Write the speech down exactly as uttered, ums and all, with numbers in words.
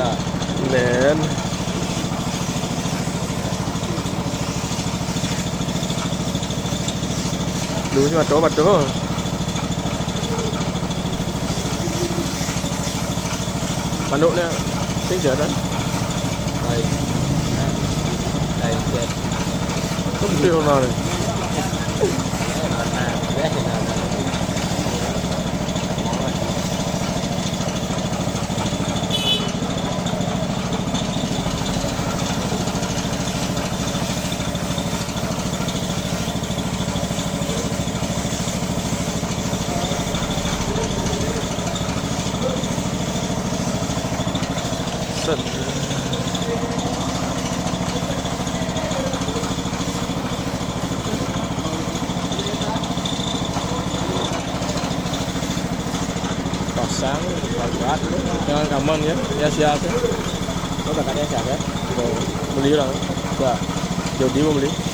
Nen. Lu si matu, matu. Manuk ni, sing je dah. Hai. Hai, je. Betul lah ni. Set. Pasang, pagat, jangan kaman ya, ya siap ya. Kau tak ada siap ya? Beli orang, ya. Jody mau beli.